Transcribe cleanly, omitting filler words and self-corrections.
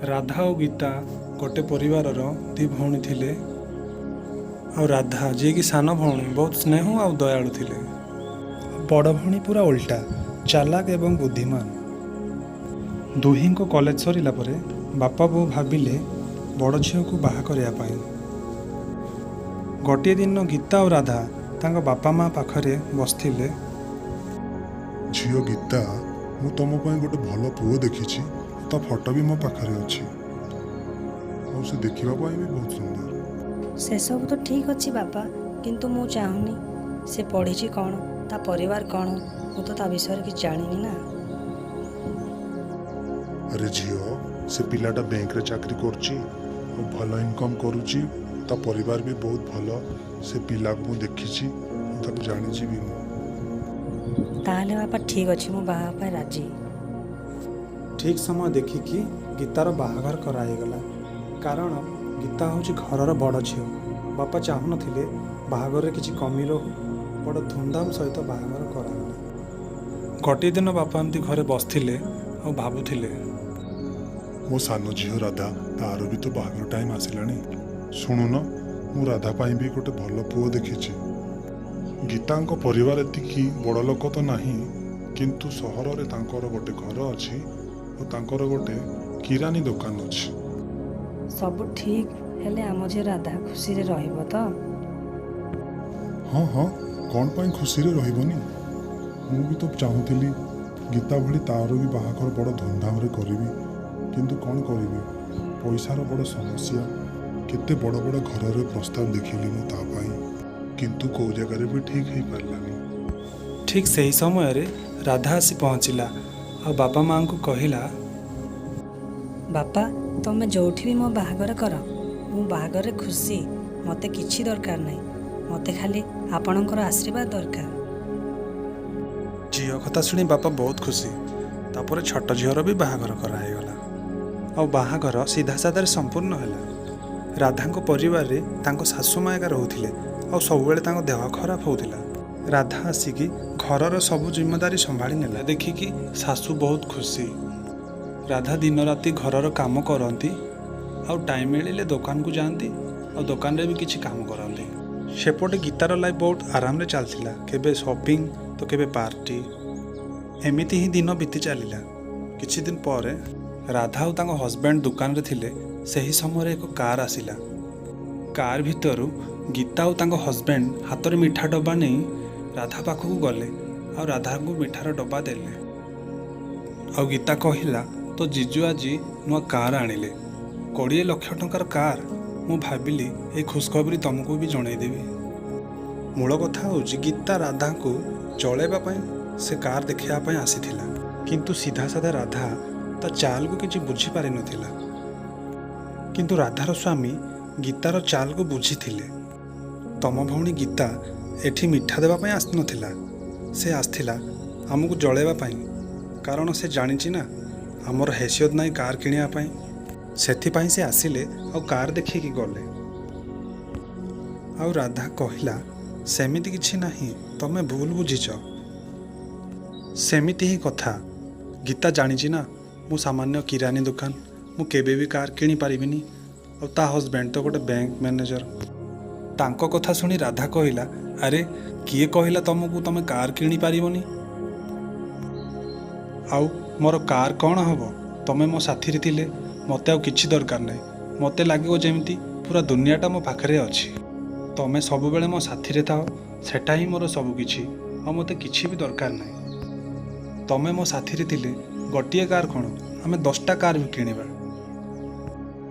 ରାଧା ଆଉ ଗୀତା ଗୋଟେ ପରିବାରର ଦି ଭଉଣୀ ଥିଲେ। ଆଉ ରାଧା, ଯିଏକି ସାନ ଭଉଣୀ, ବହୁତ ସ୍ନେହ ଆଉ ଦୟାଳୁ ଥିଲେ। ବଡ଼ ଭଉଣୀ ପୁରା ଓଲଟା, ଚାଲାକ ଏବଂ ବୁଦ୍ଧିମାନ। ଦୁହିଁଙ୍କ କଲେଜ ସରିଲା ପରେ ବାପା ବୋଉ ଭାବିଲେ ବଡ଼ ଝିଅକୁ ବାହା କରିବା ପାଇଁ। ଗୋଟିଏ ଦିନ ଗୀତା ଆଉ ରାଧା ତାଙ୍କ ବାପା ମା ପାଖରେ ବସିଥିଲେ। ଝିଅ ଗୀତା, ମୁଁ ତମ ପାଇଁ ଗୋଟେ ଭଲ ପୁଅ ଦେଖିଛି। ତା ଫଟୋ ବି ମୋ ପାଖରେ ଅଛି ଆଉ ସେ ଦେଖିବା ପାଇଁ ବି ବହୁତ ସୁନ୍ଦର। ସେସବୁ ତ ଠିକ୍ ଅଛି ବାପା, କିନ୍ତୁ ମୁଁ ଚାହୁଁନି। ସେ ପଢ଼ିଛି କ'ଣ, ତା ପରିବାର କ'ଣ, ମୁଁ ତ ତା ବିଷୟରେ କିଛି ଜାଣିନି ନା। ଆରେ ଝିଅ, ସେ ପିଲାଟା ବ୍ୟାଙ୍କରେ ଚାକିରି କରୁଛି ଆଉ ଭଲ ଇନକମ୍ କରୁଛି। ତା ପରିବାର ବି ବହୁତ ଭଲ। ସେ ପିଲାକୁ ମୁଁ ଦେଖିଛି ଆଉ ତାକୁ ଜାଣିଛି ବି ମୁଁ। ତାହେଲେ ବାପା, ଠିକ୍ ଅଛି, ମୁଁ ବାହା ହେବା ପାଇଁ ରାଜି। ଠିକ୍ ସମୟ ଦେଖିକି ଗୀତାର ବାହାଘର କରାହେଇଗଲା, କାରଣ ଗୀତା ହେଉଛି ଘରର ବଡ଼ ଝିଅ। ବାପା ଚାହୁଁନଥିଲେ ବାହାଘରରେ କିଛି କମି ରହୁ। ବଡ଼ ଧୁମଧାମ ସହିତ ବାହାଘର କରାଗଲା। ଗୋଟିଏ ଦିନ ବାପା ଏମିତି ଘରେ ବସିଥିଲେ ଆଉ ଭାବୁଥିଲେ। ମୋ ସାନ ଝିଅ ରାଧା, ତାର ବି ତ ବାହାଘର ଟାଇମ୍ ଆସିଲାଣି। ଶୁଣୁନ, ମୁଁ ରାଧା ପାଇଁ ବି ଗୋଟେ ଭଲ ପୁଅ ଦେଖିଛି। ଗୀତାଙ୍କ ପରିବାର ଏତିକି ବଡ଼ ଲୋକ ତ ନାହିଁ, କିନ୍ତୁ ସହରରେ ତାଙ୍କର ଗୋଟେ ଘର ଅଛି ଓ ତାଙ୍କର ଗୋଟେ କିରାନୀ ଦୋକାନ ଅଛି। ସବୁ ଠିକ୍ ହେଲେ ଆମ ଝିଅ ରାଧା ଖୁସିରେ ରହିବ ତ? ହଁ, କ'ଣ ପାଇଁ ଖୁସିରେ ରହିବନି? ମୁଁ ବି ତ ଚାହୁଁଥିଲି ଗୀତା ଭଳି ତାର ବି ବାହାଘର ବଡ଼ ଧୁମଧାମରେ କରିବି, କିନ୍ତୁ କ'ଣ କରିବି, ପଇସାର ବଡ଼ ସମସ୍ୟା। କେତେ ବଡ଼ ବଡ଼ ଘରରେ ପ୍ରସ୍ତାବ ଦେଖିଲି ମୁଁ ତା ପାଇଁ, କିନ୍ତୁ କେଉଁ ଜାଗାରେ ବି ଠିକ୍ ହେଇପାରିଲାନି। ଠିକ୍ ସେହି ସମୟରେ ରାଧା ଆସି ପହଞ୍ଚିଲା ଆଉ ବାପା ମାଆଙ୍କୁ କହିଲା, ବାପା, ତମେ ଯେଉଁଠି ବି ମୋ ବାହାଘର କର, ମୁଁ ବାହାଘରରେ ଖୁସି। ମୋତେ କିଛି ଦରକାର ନାହିଁ। ମୋତେ ଖାଲି ଆପଣଙ୍କର ଆଶୀର୍ବାଦ ଦରକାର। ଝିଅ କଥା ଶୁଣି ବାପା ବହୁତ ଖୁସି। ତାପରେ ଛୋଟ ଝିଅର ବି ବାହାଘର କରାହେଇଗଲା ଆଉ ବାହାଘର ସିଧା ସାଧାରେ ସମ୍ପୂର୍ଣ୍ଣ ହେଲା। ରାଧାଙ୍କ ପରିବାରରେ ତାଙ୍କ ଶାଶୁ ମା ଏକା ରହୁଥିଲେ ଆଉ ସବୁବେଳେ ତାଙ୍କ ଦେହ ଖରାପ ହେଉଥିଲା। ରାଧା ଆସିକି ଘରର ସବୁ ଜିମ୍ମେଦାରୀ ସମ୍ଭାଳି ନେଲା। ଦେଖିକି ଶାଶୁ ବହୁତ ଖୁସି। ରାଧା ଦିନ ରାତି ଘରର କାମ କରନ୍ତି ଆଉ ଟାଇମ୍ ମିଳିଲେ ଦୋକାନକୁ ଯାଆନ୍ତି ଆଉ ଦୋକାନରେ ବି କିଛି କାମ କରନ୍ତି। ସେପଟେ ଗୀତାର ଲାଇଫ୍ ବହୁତ ଆରାମରେ ଚାଲିଥିଲା। କେବେ ସପିଂ ତ କେବେ ପାର୍ଟି, ଏମିତି ହିଁ ଦିନ ବିତି ଚାଲିଲା। କିଛି ଦିନ ପରେ ରାଧା ଆଉ ତାଙ୍କ ହଜବେଣ୍ଡ ଦୋକାନରେ ଥିଲେ। ସେହି ସମୟରେ ଏକ କାର୍ ଆସିଲା। କାର୍ ଭିତରୁ ଗୀତା ଆଉ ତାଙ୍କ ହଜବେଣ୍ଡ ହାତରେ ମିଠା ଡବା ନେଇ ରାଧା ପାଖକୁ ଗଲେ ଆଉ ରାଧାଙ୍କୁ ମିଠାର ଡବା ଦେଲେ। ଆଉ ଗୀତା କହିଲା, ତୋ ଜିଜୁ ଆଜି ନୂଆ କାର୍ ଆଣିଲେ, 20 ଲକ୍ଷ ଟଙ୍କାର କାର୍। ମୁଁ ଭାବିଲି ଏଇ ଖୁସଖବରି ତମକୁ ବି ଜଣେଇଦେବି। ମୂଳ କଥା ହେଉଛି, ଗୀତା ରାଧାଙ୍କୁ ଜଳେଇବା ପାଇଁ ସେ କାର୍ ଦେଖିବା ପାଇଁ ଆସିଥିଲା, କିନ୍ତୁ ସିଧା ସାଧା ରାଧା ତା ଚାଲକୁ କିଛି ବୁଝିପାରିନଥିଲା। କିନ୍ତୁ ରାଧାର ସ୍ୱାମୀ ଗୀତାର ଚାଲକୁ ବୁଝିଥିଲେ। ତମ ଭଉଣୀ ଗୀତା ଏଠି ମିଠା ଦେବା ପାଇଁ ଆସିନଥିଲା, ସେ ଆସିଥିଲା ଆମକୁ ଜଳେଇବା ପାଇଁ। କାରଣ ସେ ଜାଣିଛି ନା, ଆମର ହେସିୟତ ନାହିଁ କାର୍ କିଣିବା ପାଇଁ। ସେଥିପାଇଁ ସେ ଆସିଲେ ଆଉ କାର୍ ଦେଖିକି ଗଲେ। ଆଉ ରାଧା କହିଲା, ସେମିତି କିଛି ନାହିଁ, ତମେ ଭୁଲ ବୁଝିଛ। ସେମିତି ହିଁ କଥା। ଗୀତା ଜାଣିଛି ନା, ମୁଁ ସାମାନ୍ୟ କିରାନୀ ଦୋକାନ, ମୁଁ କେବେ ବି କାର୍ କିଣିପାରିବିନି। ଆଉ ତା ହଜବେଣ୍ଡ ତ ଗୋଟେ ବ୍ୟାଙ୍କ ମ୍ୟାନେଜର। ତାଙ୍କ କଥା ଶୁଣି ରାଧା କହିଲା, ଆରେ, କିଏ କହିଲା ତମକୁ ତମେ କାର୍ କିଣିପାରିବନି? ଆଉ ମୋର କାର୍ କ'ଣ ହେବ? ତମେ ମୋ ସାଥିରେ ଥିଲେ ମୋତେ ଆଉ କିଛି ଦରକାର ନାହିଁ। ମୋତେ ଲାଗିବ ଯେମିତି ପୁରା ଦୁନିଆଟା ମୋ ପାଖରେ ଅଛି। ତମେ ସବୁବେଳେ ମୋ ସାଥିରେ ଥାଅ, ସେଟା ହିଁ ମୋର ସବୁକିଛି। ଆଉ ମୋତେ କିଛି ବି ଦରକାର ନାହିଁ। ତମେ ମୋ ସାଥିରେ ଥିଲେ ଗୋଟିଏ କାର୍ କ'ଣ, ଆମେ 10ଟା କାର୍ ବି କିଣିବା।